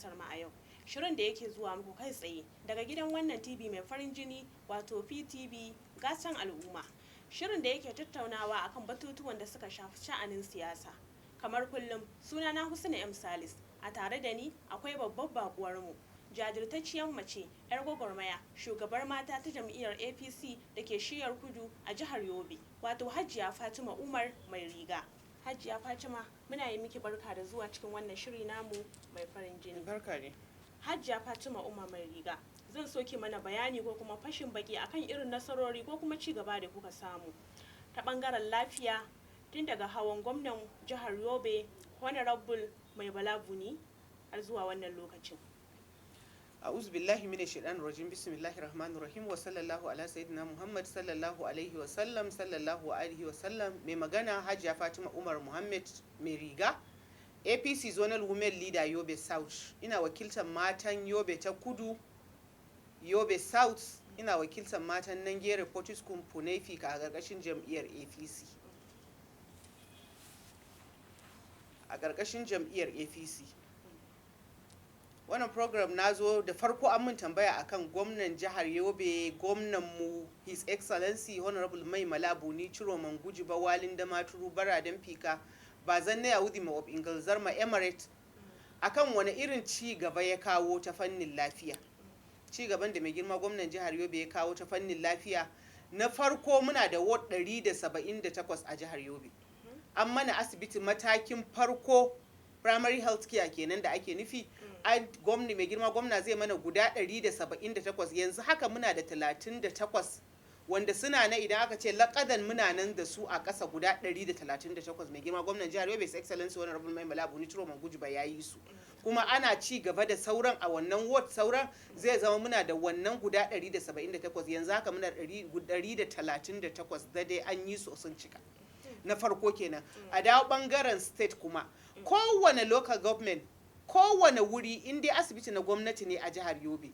Siyasar Mu a Yau. Shirin da yake zuwa muku kai tsaye daga gidan wannan TV mai farin jini, wato PTV gasan al'umma. Shirin da yake tattaunawa akan batutuwan da suka shafi sha'anin siyasa. Kamar kullum, sunana Husna M Salis. A tare da ni akwai babbar bakuwar mu, jajirtacciyar mace, 'yar gwagwarmaya, shugabar mata ta jam'iyyar APC da ke shiyar kudu a jihar Yobe, wato Hajiya Fatima Umar Mai Riga. Hajiya Fatima, muna yi miki barka da zuwa cikin wannan shiri namu mai farin jini. Barka ne. Hajiya Fatima Umar Mai Riga, zan so ki mana bayani ko kuma fashin baki akan irin nasarori ko kuma ci gaba da kuka samu ta bangaren lafiya tun daga hawan gwamnan jihar Yobe, Honorable Mai Mala Buni, har zuwa wannan lokacin. A'udhu billahi minash shaitanir rajim. Bismillahir rahmanir rahim. Wa sallallahu ala sayyidina Muhammad sallallahu alaihi wa sallam, sallallahu alaihi wa sallam. Mai magana Hajiya Fatima Umar Muhammad Mai Riga, APC Zonal Women Leader, Yobe South. Ina wakiltar matan Yobe ta Kudu, Yobe South. Ina wakiltar matan Nangere, Potiskum, Pune, Fika a ƙarƙashin jam'iyyar APC. A ƙarƙashin jam'iyyar APC. Wannan program na zo da farko an mun tambaya akan gwamnan jihar Yobe, gwamnan mu, His Excellency Honorable Mai Mala Buni, Ciroman Gujiba, Walin Damaturu, Baraden Fika, Bazan na Yahudi of Ingalzarma Emirate, akan wani irin ci gaba ya kawo ta fannin lafiya. Ci gaban da mai girma gwamnan jihar Yobe ya kawo ta fannin lafiya, na farko muna da ward 178 a jihar Yobe. An mana asibiti matakin farko, primary health care kenan da ake nufi. An gwamna, mai girma gwamna zai mana guda 178. Yanzu haka muna da 38 wanda suna na, idan aka ce lakadan, muna nan da su a ƙasa guda 138. Mai girma gwamnan jihar Yobe, His Excellency Honorable Mai Mala Buni Ciroman Gujiba, ya yi su, kuma ana ci gaba da sauran a wannan ward. Sauran zai zama muna da wannan guda 178. Yanzu haka muna 138 da dai an yi su sun cika. Na farko kenan. A dawo bangaren state kuma, kowane local government, kowane wuri, in dai asibiti na gwamnati ne a jihar Yobe,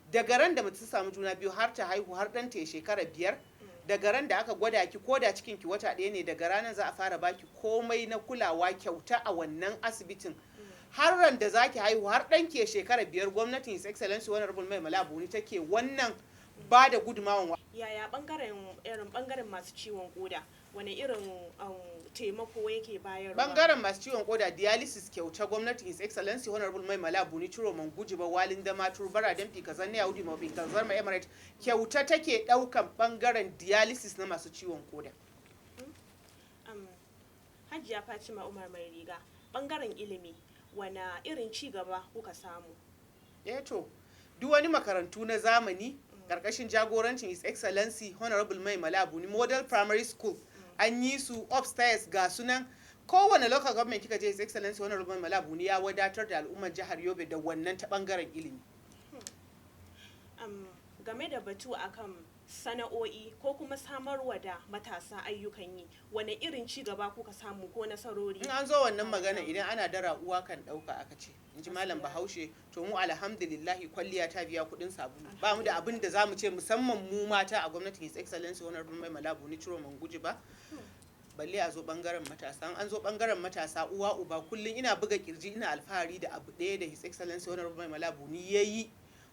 daga ran da mace ta samu juna biyu har ta haihu, har ɗanta ya shekara 5, daga ran da aka gwada ki, ko da cikin ki wata 1 ne, daga ranar za a fara baki komai na kulawa kyauta a wannan asibitin har ran da zaki haihu, har ɗanki ya shekara 5. Gwamnatin His Excellency Honorable Mai Mala Buni take wannan ba da gudumawan. Yaya bangaren irin bangaren masu ciwon koda, wani irin taimako yake bayarwa? Bangaren masu ciwon koda, dialysis kyauta gwamnatin His Excellency Honorable Mai Mala Buni, Ciroman Gujiba, Walin Damaturu, Baraden Fika, Zanne Yahudi Mafi Zarma Emirate, kyauta take daukan bangaren dialysis na masu ciwon koda. Hajiya Fatima Umar Mai Riga, bangaren ilimi, wane irin ci gaba kuka samu? Eh to, duk wani makarantu na zamani karkashin jagorancin His Excellency Honorable Mai Mala Buni, model primary school an yi su upstairs, ga sunan kowane local government kika je. His Excellency Honorable Mai Mala Buni ya wadatar da al'ummar jihar Yobe da wannan ta bangaren ilimi. Game da batu akan sana'o'i ko kuma samarwa da matasa ayyukan yi, wane irin ci gaba kuka samu ko nasarori? In an zo wannan magana, idan ana dara uwa kan ɗauka aka ce, in ji Malam Bahaushe. To mu alhamdulillahi, kwalliya ta biya kuɗin sabulu. Ba mu da abin da za mu ce, musamman mu mata a gwamnatin His Excellency Honorable Mai Mala Buni, Ciroman Gujiba. Balle a zo bangaren matasa, an zo bangaren matasa, uwa uba, kullum ina buga kirji ina alfahari da abu ɗaya da His Excellency Honorable Mai Mala Buni yayi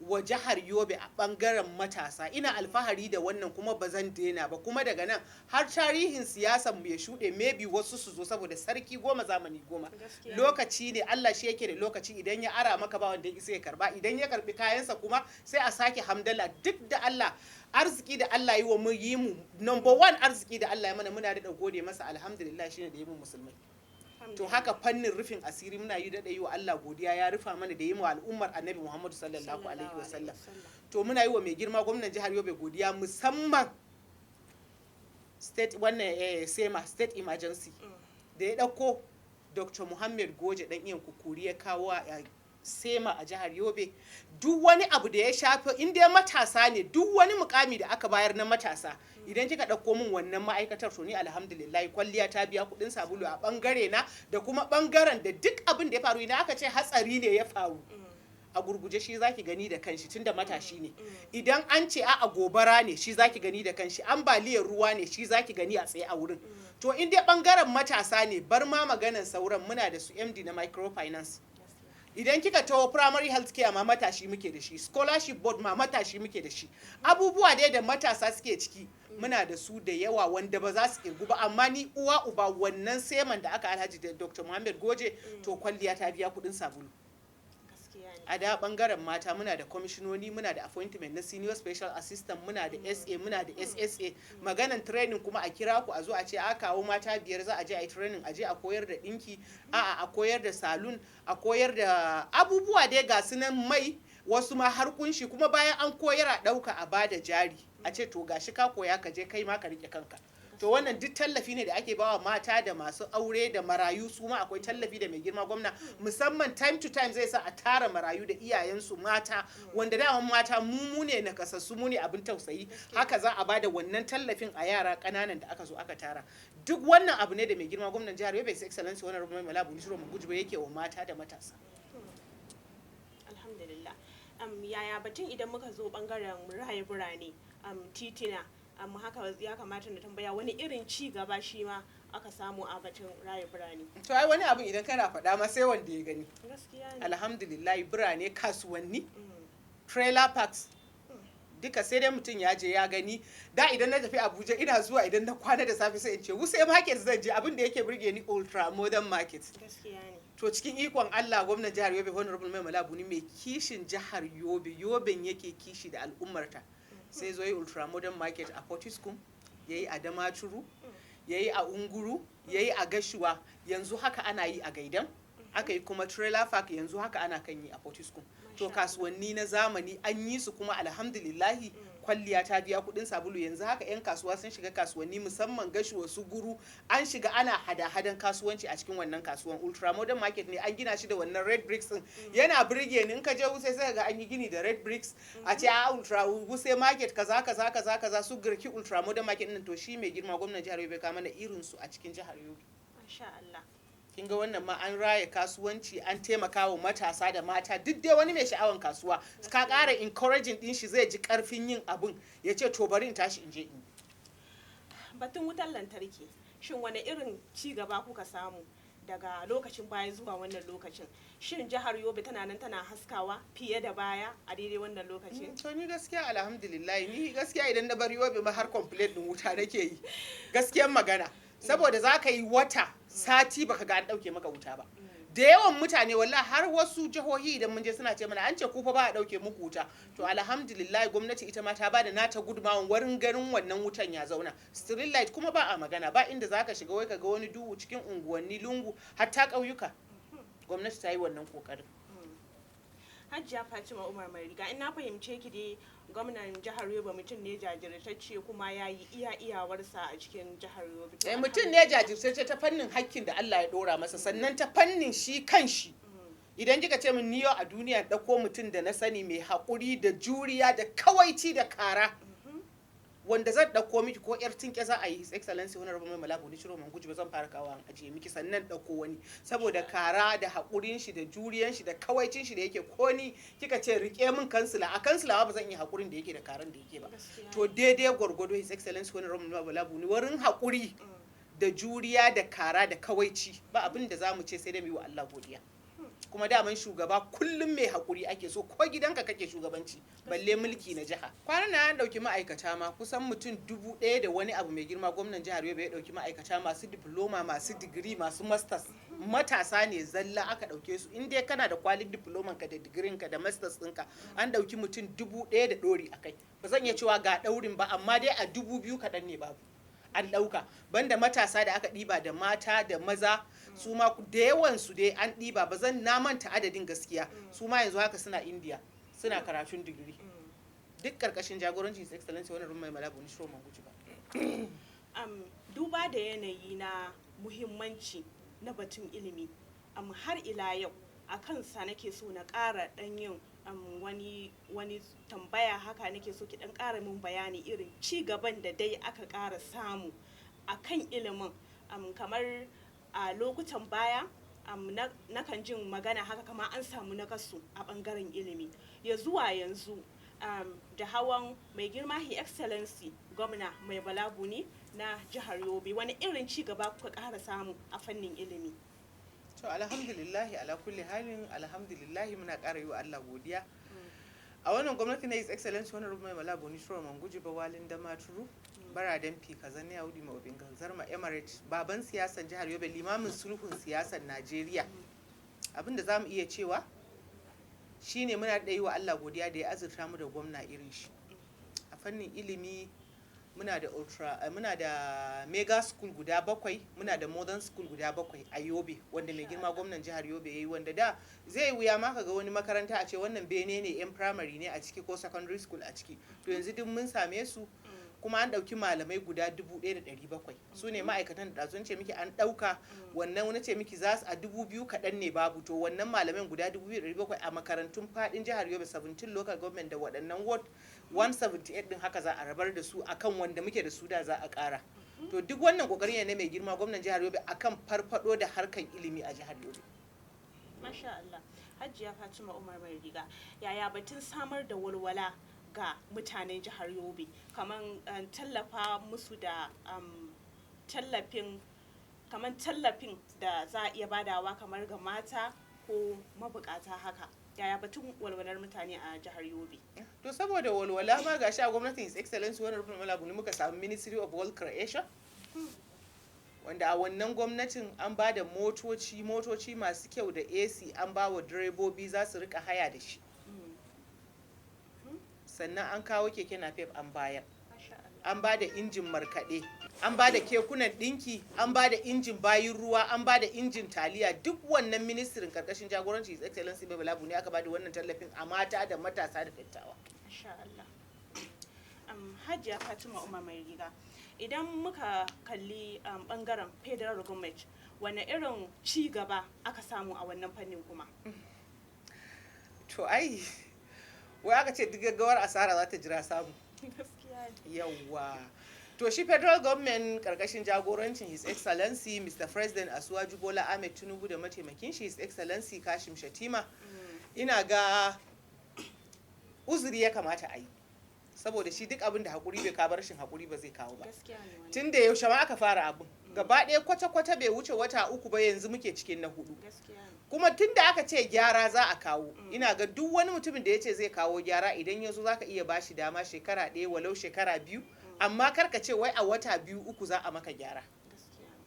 wa jihar Yobe a bangaren matasa. Ina alfahari da wannan kuma ba zan daina ba, kuma daga nan har tarihin siyasan mu ya shuɗe, maybe wasu su zo, saboda sarki goma zamani goma. Lokaci ne, Allah shi yake da lokaci. Idan ya ara maka, ba wanda ya isa ya karba. Idan ya karbi kayansa kuma sai a sake hamdala. Duk da Allah, arziki da Allah yi wa mu, yi mu number one, arziki da Allah ya mana, muna da gode masa, alhamdulillah, shine da yi mu musulmai. To haka fannin rufin asiri, muna yi daɗa yi wa Allah godiya, ya rufa mana da yi mu al'ummar Annabi Muhammadu sallallahu alaihi wasallam. To muna yi wa mai girma gwamnan jihar Yobe godiya, musamman state wannan SEMA, state emergency, da ya ɗauko Dr. Muhammad Goje Dan Iyan Kukuri ya kawo a SEMA a jihar Yobe. Duk wani abu da ya shafi in dai matasa ne, duk wani mukami da aka bayar na matasa, idan kika ɗauko min wannan ma'aikatar, to ni alhamdulillah, kwalliya ta biya kuɗin sabulu a ɓangare na, da kuma ɓangaren da duk abin da ya faru, idan aka ce hatsari ne ya faru, a gurguje shi zaki gani da kanshi tunda matashi ne. Idan an ce a gobara ne, shi zaki gani da kanshi. Ambaliyar ruwa ne, shi zaki gani a tsaye a wurin. To in dai bangaren matasa ne, bar ma maganan sauran, muna da su MD na microfinance. Idan kika taho primary health care ma, matashi muke da shi. Scholarship board ma, matashi muke da shi. Abubuwa dai da matasa suke ciki, muna da su da yawa wanda ba za su kirgu ba. Amma ni, uwa uba, wannan seman da aka Alhaji da Dr. Muhammad Goje, to kwalliya ta biya kudin sabulu. Gaskiya ne. A da bangaren mata, muna da kwamishinoni, muna da appointment na senior special assistant, muna da SA, muna da SSA. Maganan training kuma, a kira ku a zo a ce a kawo mata 5, za a je a yi training, a je a koyar da dinki, a'a, a koyar da salon, a koyar da abubuwa dai ga su nan, mai wasu ma har kunshi. Kuma bayan an koyar, a ɗauka a bada jari, a ce to gashi ka koya, ka je kai ma ka rike kanka. To wannan duk tallafi ne da ake bawa mata da masu aure da marayu. Su ma akwai tallafi da mai girma gwamna musamman time to time zai sa a tara marayu da iyayensu mata, wanda daman mata mu ne na kasassu, mu ne abin tausayi. Haka za a bada wannan tallafin a yara kananan da aka zo aka tara. Duk wannan abu ne da mai girma gwamnan jihar Yobe, His Excellency Honorable Mai Mala Buni Ciroma Gujba, yake wa mata da matasa. Alhamdulillah. Yaya batun idan muka zo bangaren raya birane, titina, haka ya kamata na tambaya wani irin ci gaba shi ma aka samu a batun raya birane? To ai wani abin idan kana faɗa ma, sai wanda ya gani. Gaskiya ne. Alhamdulillah, birane, kasuwanni, trailer parks, duka sai dai mutum ya je ya gani. Da idan na tafi Abuja, ina zuwa, idan na kwana da safe sai in ce Wuse Market zan je, abin da yake burge ni ultra modern market. Gaskiya ne. To cikin ikon Allah, gwamnan jihar Yobe, Honorable Mai Mala Buni, mai kishin jihar Yobe, Yoben yake kishi da al'ummarta, sai zo yi ultra modern market a Potiskum, yayi a Damaturu, yayi a Nguru, yayi a Gashuwa, yanzu haka ana yi a Gaidam. Aka yi kuma trailer park, yanzu haka ana kan yi a Potiskum. To kasuwanni na zamani an yi su, kuma alhamdulillahi kwalliya ta biya kudin sabulu. Yanzu haka 'yan kasuwa sun shiga kasuwanni, musamman Gashuwa, su Nguru, an shiga ana hada-hadan kasuwanci a cikin wannan kasuwan. Ultra modern market ne, an gina shi da wannan red bricks din, yana burge ni. In ka je Wuse sai ga an yi gini da red bricks, a ce a ultra Wuse Market kaza kaza kaza kaza, su Garki ultra modern market din. To shi mai girma gwamnan jihar Yobe ka mana irin su a cikin jihar Yobe. Masha Allah. Kin ga wannan ma an raya kasuwanci, an taimaka wa matasa da mata. Duk dai wani mai sha'awan kasuwa, ka ƙara encouraging din shi, zai ji ƙarfin yin abun, ya ce to bari in tashi in je in yi. Batun wutar lantarki, shin wani irin ci gaba kuka samu daga lokacin baya zuwa wannan lokacin? Shin jihar Yobe tana nan tana haskawa fiye da baya a daidai wannan lokacin? To ni gaskiya alhamdulillah, ni gaskiya idan na bar Yobe ma, har complaint din wuta nake yi, gaskiyan magana, saboda za ka yi wata, sati, baka ga an ɗauke maka wuta ba. Da yawan mutane, wallahi har wasu jihohi idan mun je suna ce mana an ce ku fa ba a ɗauke muku wuta. To alhamdulillah, gwamnati ita ma ta bada nata gudumawan wurin ganin wannan wutan ya zauna. Street light kuma ba a magana, ba inda zaka shiga wai ka ga wani duhu cikin unguwanni, lungu, hatta ƙauyuka, gwamnati ta yi wannan kokarin. Hajiya Fatima Umar Mairiga, in na fahimce ki dai, gwamnan jihar Yobe mutum ne jajirtacce, kuma ya yi iya iyawarsa a cikin jihar Yobe. Eh, mutum ne jajirtacce ta fannin hakkin da Allah ya dora masa, sannan ta fannin shi kanshi. Idan kika ce min ni yau a duniya ɗauko mutum da na sani mai haƙuri da juriya da kawaici da kara, wanda zan ɗauko miki ko yar tinke za a yi, His Excellency Honorable Mai Mala Buni Ciroma Gujba zan fara kawo an ajiye miki, sannan ɗauko wani, saboda kara da haƙurin shi da juriyan shi da kawaicin shi da yake. Ko ni kika ce rike min kansila, a kansila ba zan iya haƙurin da yake da karan da yake ba. To daidai gwargwado, His Excellency Honorable Mai Mala Buni wurin haƙuri da juriya da kara da kawaici, ba abin da za mu ce sai dai mu yi wa Allah godiya. Kuma daman shugaba kullum mai haƙuri ake so, ko gidanka kake shugabanci, balle mulki na jiha. Kwanan nan an ɗauki ma'aikata ma kusan mutum 1000 da wani abu. Mai girma gwamnan jihar Yobe ya ɗauki ma'aikata masu diploma, masu digiri, masu masters. Matasa ne zalla aka ɗauke su. In dai kana da kwalin diploman ka da digirin ka da masters ɗinka, an ɗauki mutum 1000 da ɗori a kai. Ba zan iya cewa ga ɗaurin ba, amma dai a 2000 kaɗan ne babu an ɗauka, banda matasa da aka ɗiba, da mata da maza, su ma da yawan su dai an ɗiba. Ba zan na manta adadin gaskiya. Su ma yanzu haka suna India suna karatun digiri, duk karkashin jagorancin His Excellency Honorable Mai Mala Buni Ciroma Gujba. Duba da yanayi na muhimmanci na batun ilimi, har ila yau a kansa nake so na ƙara ɗan yin wani tambaya. Haka nake so ki ɗan ƙara min bayani irin ci gaban da dai aka ƙara samu a kan ilimin. Kamar a lokutan baya, nakan jin magana haka kamar an samu nakasu a ɓangaren ilimi. Ya zuwa yanzu, da hawan mai girma His Excellency gwamna Mai Mala Buni na jihar Yobe, wani irin ci gaba kuka ƙara samu a fannin ilimi? To, alhamdulillahi ala kulli halin, alhamdulillahi, muna ƙara yi wa Allah godiya. A wannan gwamnati na His Excellency Honorable Mai Mala Buni Chiroma Nguji Bawalin Damaturu, Baraden Fika, Zanne Audi Mabin Zarma Emirate, baban siyasan jihar Yobe, limamin sulhun siyasar Najeriya. Abin da za mu iya cewa shine muna da yi wa Allah godiya da ya azurta mu da gwamna irin shi. A fannin ilimi muna da ultra muna da mega school guda bakwai, muna da modern school guda bakwai a Yobe, wanda mai girma gwamnan jihar Yobe yayi, wanda da zai wuya ma ka ga wani makaranta a ce wannan bene ne, yan primary ne a ciki ko secondary school a ciki. To, yanzu duk mun same su, kuma an ɗauki malamai guda 1,700, su ne ma'aikatan da ɗazu ce miki an ɗauka. Wannan wani ce miki za su a 2,000 kaɗan ne babu. To, wannan malaman guda 2,700 a makarantun faɗin jihar Yobe, 17 local government da waɗannan ward 178 ɗin, haka za a rabar da su akan wanda muke da su da za a ƙara. To, duk wannan ƙoƙari ne na mai girma gwamnan jihar Yobe akan farfado da harkan ilimi a jihar Yobe. Masha Allah. Hajiya Fatima Umar Mai Riga, yaya batun samar da walwala ga mutanen jihar Yobe, kamar tallafa musu da tallafin, kamar tallafin da za a iya badawa kamar ga mata ko mabukata haka? Yaya batun walwalar mutane a jihar Yobe? To, saboda walwala ma, gashi a gwamnatin His Excellency Honorable Mala Buni muka samu Ministry of Wealth Creation, wanda a wannan gwamnatin an ba da motoci, motoci masu kyau da AC, an ba wa direbobi za su rika haya da shi. Sannan an kawo keke napep an bayar, an ba da injin markaɗe, an ba da kekunan ɗinki, an ba da injin bayin ruwa, an ba da injin taliya. Duk wannan ministirin karkashin jagoranci His Excellency Mai Mala Buni aka ba da wannan tallafin a mata da matasa da dattawa. Masha Allah. Hajiya Fatima Umar Mai Riga, idan muka kalli bangaren federal government, wane irin ci gaba aka samu a wannan fannin kuma? To, ai wai aka ce duk gaggawar asara za ta jira samu. Gaskiya ne. Yawwa, to, shi federal government karkashin jagorancin His Excellency Mr. President Asuwaju Bola Ahmed Tinubu da mataimakin shi His Excellency Kashim Shatima, ina ga uzuri ya kamata a yi, saboda shi duk abin da hakuri bai kawo, rashin hakuri ba zai kawo ba. Gaskiya ne wannan. Tun da yaushe ma aka fara abin gaba ɗaya kwata-kwata, bai wuce wata 3 ba, yanzu muke cikin na hudu. Gaskiya ne. Kuma tun da aka ce gyara za a kawo, ina ga duk wani mutumin da ya ce zai kawo gyara, idan ya zo za ka iya bashi dama shekara 1 walau shekara 2, amma kar ka ce wai a wata 2, 3 za a maka gyara. Gaskiya ne.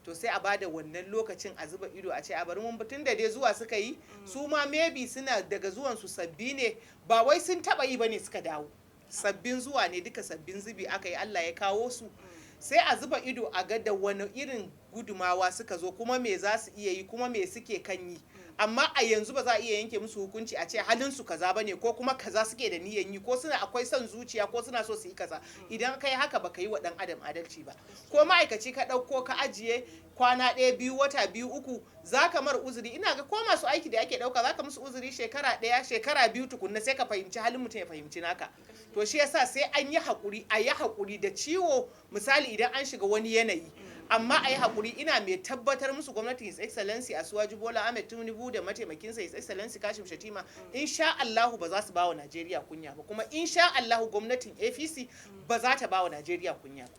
To, sai a bada wannan lokacin, a zuba ido, a ce a bari mun, tun da dai zuwa suka yi, su ma maybe suna daga zuwan su sabbi ne, ba wai sun taba yi bane suka dawo, sabbin zuwa ne duka, sabbin zubi aka yi, Allah ya kawo su. Sai a zuba ido a ga da wani irin gudumawa suka zo, kuma me za su iya yi, kuma me suke kan yi. Amma a yanzu ba za a iya yanke musu hukunci a ce halin su kaza bane, ko kuma kaza suke da niyan yi, ko suna akwai son zuciya, ko suna so su yi kaza. Idan kai haka, baka yi wa dan adam adalci ba. Ko ma'aikaci ka ɗauko ka ajiye kwana 1, 2, wata 2, 3, za ka mar uzuri. Ina ga ko masu aiki da ake ɗauka, za ka musu uzuri shekara 1, shekara 2 tukunna, sai ka fahimci halin mutum, ya fahimci naka. To, shi yasa sai an yi haƙuri, a yi haƙuri da ciwo, misali idan an shiga wani yanayi, amma a yi haƙuri. Ina mai tabbatar musu gwamnatin His Excellency Asuwaju Bola Ahmed Tinubu da mataimakinsa His Excellency Kashim Shatima, insha Allahu ba za su ba wa Najeriya kunya ba, kuma insha Allahu gwamnatin APC ba za ta ba wa Najeriya kunya ba.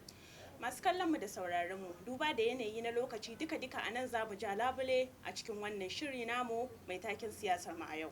Masu kallon mu da sauraron mu, duba da yanayi na lokaci, duka duka a nan za mu ja labule a cikin wannan shiri namu mai taken siyasar mu a yau.